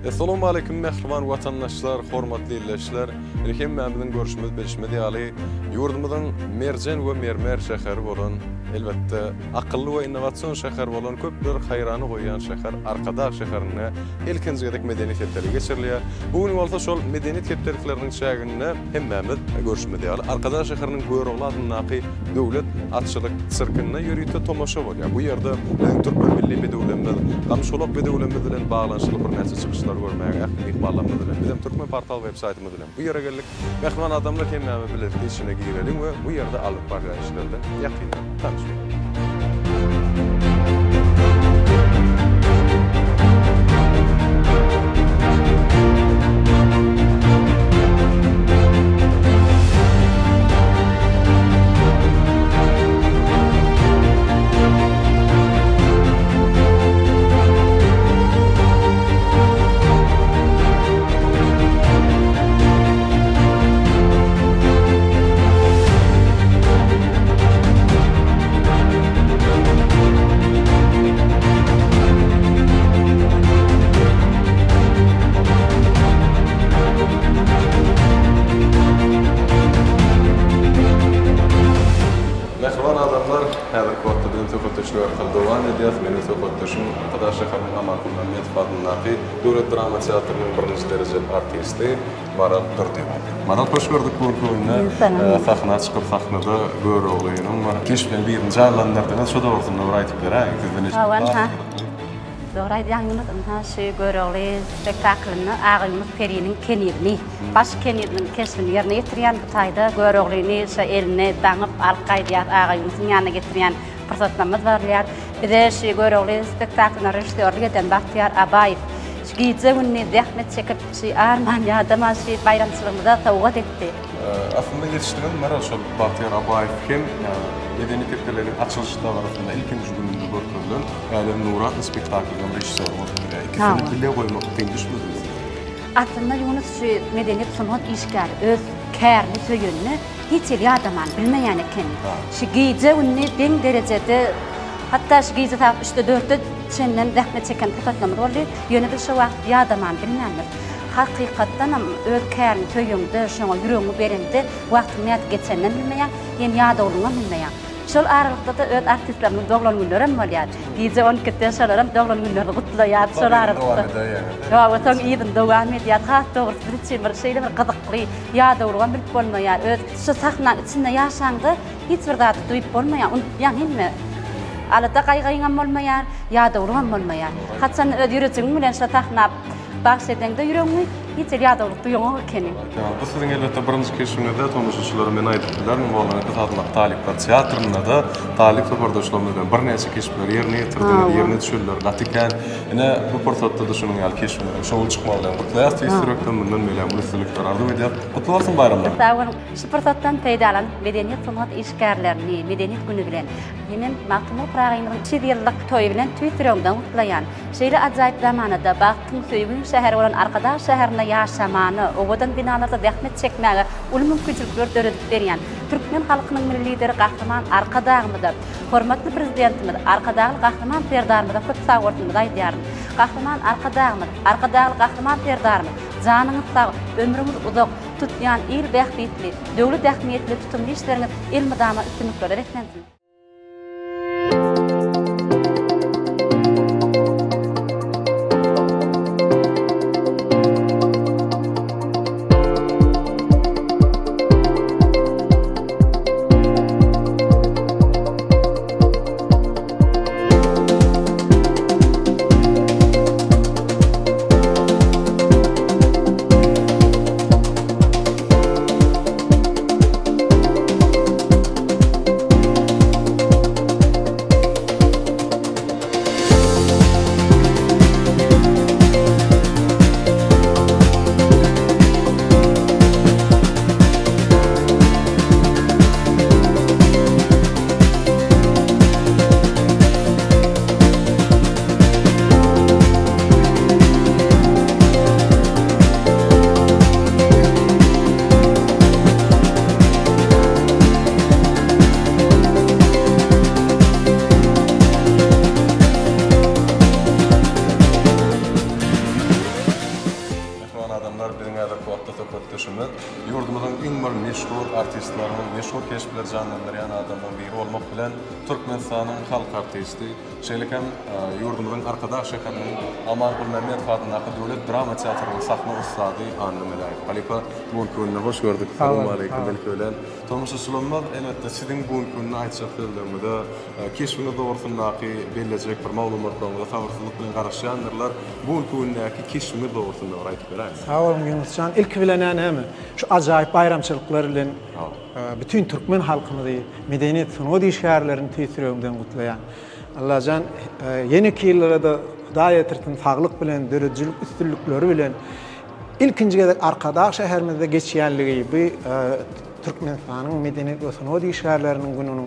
Essalawmaleýkim mähriban watandaşlar, hormatly ildeşler! Indi hemmämiziň görşümiz, bilşimiz ýaly, ýurdumyzyň merjen we mermer şäheri bolan, elbetde, akylly we innowasion şäher bolan, köpleri haýrana goýýan şäher Arkadag şäherinde ilkinji gezek Medeniýet hepdeligi geçirilýär. Bu gün bolsa şol Medeniýet hepdelikleriniň çäginde hemmämiz görşümiz ýaly, Arkadag şäheriniň Görogly adyndaky Döwlet atçylyk sirkinde ýörite tomaşa bolýar. Bu ýerde biziň türkmen milli bedewlerimiz, gamyşgulak bedewlerimiz bilen baglanyşykly birnäçe çykyşlary görmäge ähli myhmanlarymyz bilen bizem Türkmenportal web saýtymyz bilen bu ýere geldik. Mähriban adamlar hemmämiz bilelikde içine gireliň we bu ýerde alnyp barylýan işler bilen ýakyndan tanyş bolalyň. Mähriban adamlar, häzirki wagtda biziň söhbetdeşlik arkaly dowam edýäs. Meniň söhbetdeşim Arkadag şäheriniň Aman Gulmämmedow adyndaky Döwlet drama teatrynyň birinji derejeli artisti Maral Durdyýewa. Maral hoş gördük bu günki günde sahna çykyp sahnada Göroglynyň bir keşbini birini janlandyrdyňyz şo dogrusynda bir aýdyp beräýiň sizden eşitmek has gyzykly. Dogry aýdýaň Ýunus ynha şu Görogly spektaklynda Agaýunus periniň kenizini baş keniziniň keşbini ýerine ýetirýän bu taýda Göroglyny şo elini daňyp alyp gaýdýar Agaýunusyň ýanyna getirýän pursatlarymyz barylýar. Bize şu Görogly spektaklyna režissýorlyk eden Bagtyýar Abaýew şu gije-gündiz zähmet çekip, şu arman-ýadaman şu baýramçylygymyza sowgat etdi. Aslynda ýetişdiren Maral şol Bagtyýar Abaýew hem Medeniýet hepdeliginiň açylyş dabarasynda ilkinji gününde görkezilen Älem nury atly spektaklynyň režissýory bolup durýar. Ikisini bile goýmak kyn düşmedimi size? Aslynda Ýunus şu medeniýet sungat işgäri öz kärini söýende Hiç hili ýadaman bilmeýän ekeni. Şu gije-gündiz deň derejede, hatda şu gije sagat üçde-dörtde çenlem zähmet çeken pursatlarymyz boldy. Ýöne biz şo wagt ýadaman bilmändiris. Hakykatdanam öz käriňi söýeňde, şoňa ýüregiňi bereňde wagtyň nädip geçeninem bilmeýäň, hem ýadawlygyňam bilmeýäň. Şol aralykda-da öz artistlerimiziň doglan günlerem bolýar. Gije on ikide şolaram doglan günlerini gutlaýarys şol aralykda. Hawa, soň yzyny dowam edýäris. Has dogrusy biz üçin bir şeýle bir gyzykly, Ýadawlygam bilip bolmaýar. Öz şu sahnaň içinde ýaşaňda hiç bir zady duýup bolmaýar, unutýaň hemme. Alada gaýgyňam bolmaýar, ýadawlygam bolmaýar. Haçanda öz ýürejigiň bilen şo sahna bagş edeňde ýüregiňi, hiç hili ýadawlyk duýaňok ekeniň. Bu siziň elbetde birinji keşbiňizde tomaşaçylara men aýdyp bilerin, Mollanepes adyndaky talyplar teatrynda-da talyp topardaşlarymyz bilen birnäçe keşpleri ýerine ýetirdiňiz, ýerine düşenler gaty kän. Ine, bu pursatda-da şunuň ýaly keşbiňiziň şowly çykmagy bilen gutlaýarys tüýs ýürekden, mundan beýläk uly üstünlikler arzuw edýäris. Gutly bolsun baýramlar! Sag boluň! Şu pursatdan peýdalanyp, medeniýet-sungat işgärlerini Medeniýet güni bilen, hemem Magtymguly Pyragymyzyň 300 ýyllyk toýy bilen tüýs ýüregimden gutlaýan. Şeýle ajaýyp zamanada, bagtyň, söýgüniň şäheri bolan Arkadag şäherinde ýaşamana, owadan binalarda zähmet çekmäge uly mümkinçilikler döredip berýän türkmen halkynyň Milli Lideri Gahryman Arkadagymyza, Hormatly Prezidentimiz Arkadagly Gahryman Serdarymyza köp sagbolsunymyzy aýdýaryn. Gahryman Arkadagymyz, Arkadagly Gahryman Serdarymyz, janyňyz sag, ömrüňiz uzak, tutýan il bähbitli, döwlet ähmiýetli tutumly işleriňiz elmydama üstünliklere beslensin! söhbetdeşimiz ýurdumyzyň iň bir meşhur artistleriniň, meşhur keşpleri janlandyrýan adamlaryň biri bolmak bilen, Türkmenistanyň halk artisti, şeýle hem ýurdumyzyň Arkadag şäheriniň Aman Gulmämmedow adyndaky döwlet drama teatrynyň sahna ussady Anna Meläýew. Halypa, bu günki günde hoş gördük. Salowmaleýkim ilki bilen. Tomaşaçylarymyz, elbetde, siziň bu günki günde aýtjak sözleriňize, keşbiňiz dogrusyndaky bellejek bir maglumatlaryňyza sabyrsyzlyk bilen garaşýandyrlar. Bu günki gündäki keşbiňiz dogrusynda bir aýdyp beräýiň. Sag boluň, Ýunus jan. Ilki bilen-ä näme, şu ajaýyp baýramçylyklar bilen Bütin türkmen halkymyzy, medeniýet, sungat işgärlerini tüýs ýüregimden gutlaýan. Allajan ýeneki ýyllara-da Hudaý ýetirsin saglyk bilen, döredijilik üstünlikleri bilen. Ilkinji gezek Arkadag şäherimizde geçýänligi bu Türkmenistanyň medeniýet we sungat işgärleriniň gününiň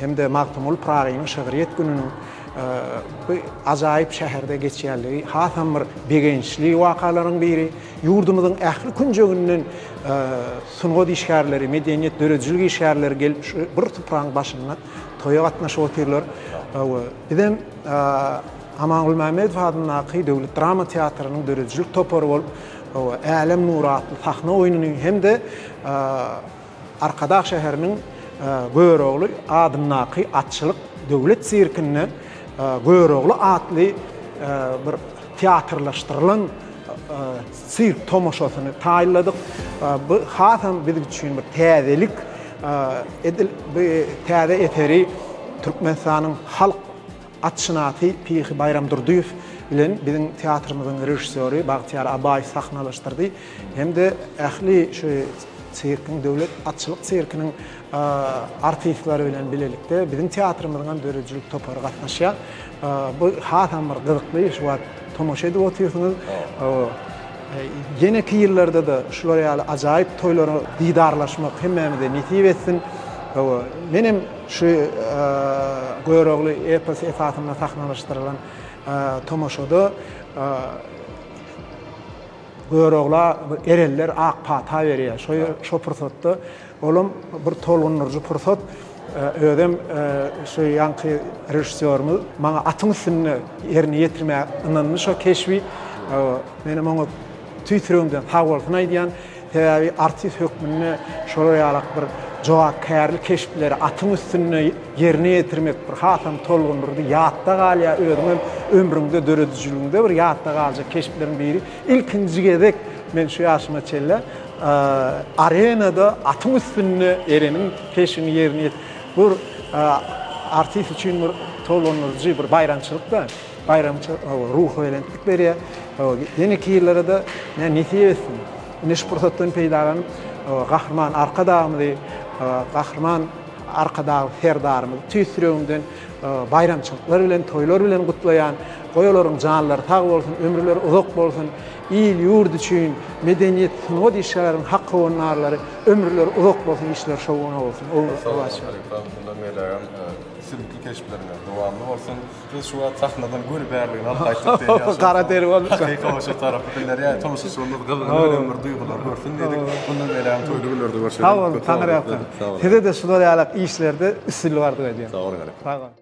hem-de Magtymguly Pyragynyň şygryýet gününiň bu ajaýyp şäherde geçýänligi hasam bir begençli wakalaryň biri. Ýurdumyzyň ähli künjeginden sungat işgärleri, medeniýet, döredijilik işgärleri gelip şu bir supraň başynda toýa gatnaşyp otyrlar. Bizem Aman Gulmämmedow adyndaky Döwlet drama teatrynyň döredijilik topary bolup, Älem nury atly sahna oýnuny hem-de Arkadag şäheriniň Görogly adyndaky atçylyk döwlet sirkinde Görogly atly bir teatrlaşdyrylan sirk tomaşasyny taýynladyk. Bu hasam biz üçin bir täzelik. Edil bu täze eseri Türkmenistanyň halk atşynasy Pyhy Baýramdurdyýew bilen biziň teatrymyzyň režissýory Bagtyýar Abaýew sahnalaşdyrdy hem-de ähli şu sirkiň, döwlet atçylyk sirkiniň artistleri bilen bilelikde biziň teatrymyzyň hem döredijilik topary gatnaşýar. Bu hasam bir gyzykly, şu wagt tomaşa edip otyrsyňyz. Ýeneki ýyllarda-da şular ýaly ajaýyp toýlara didarlaşmak hemmämize nesip etsin. Menem şu Görogly eposy esasynda sahnalaşdyrylan tomaşada Görogla bir erenler ak pata berýär. Şo şo pursatda olam bir tolgundyryjy pursat. Özem şu ýaňky režissýorymyz maňa atyň üstünde ýerine ýetirmäge ynandy şo keşbi. Menem oňa tüýs ýüregimden sag bolsun aýdýan. Sebäbi artist hökmünde şolar ýalak bir jogapkärli keşpleri atyň üstünde ýerine ýetirmek bir hasam tolgundyrdy, ýatda galýar, özüňem ömrüňde, döredijiligiňde bir ýatda galjak keşpleriň biri. Ilkinji gezek men şu ýaşyma çenli arenada atyň üstünde Ereniň keşbini ýerine ýet Bu artist üçin bir tolgundyryjy bir baýramçylyk-da. Baýramçylyk ruhubelentlik berýär. Ýeneki ýyllara-da nesip etsin. Ine şu pursatdan peýdalanyp, Gahryman Arkadagymyzy, Gahryman Arkadagly Serdarymyzy tüýs ýüregimden baýramçylyklar bilen, toýlar bilen gutlaýan. Goý olaryň janlary sag bolsun, ömürleri uzak bolsun. Il-ýurt üçin medeniýet, sungat işgärleriniň hak howandarlary ömürleri uzak bolsun, işleri şowuna bolsun. Sag boluň halypam, mundan beýlägem üstünlikli keşpleriňiz dowamly bolsun. Biz şu wagt sahnadan göni bärligini alyp gaýtdyk diýen ýaly. Gara deri bolupdyr. Hakyky şo tarapy bildirýär. Tomaşaçylarymyz gyzgyny bilen bir duýgulary görsün diýdik. Mundan beýlägem toýly günlerde görşeliň. Sag boluň, Taňryýalkasyn. Size-de şular ýalak işlerde üstünlik arzuw edýän. Sag boluň halypa. Sag boluň.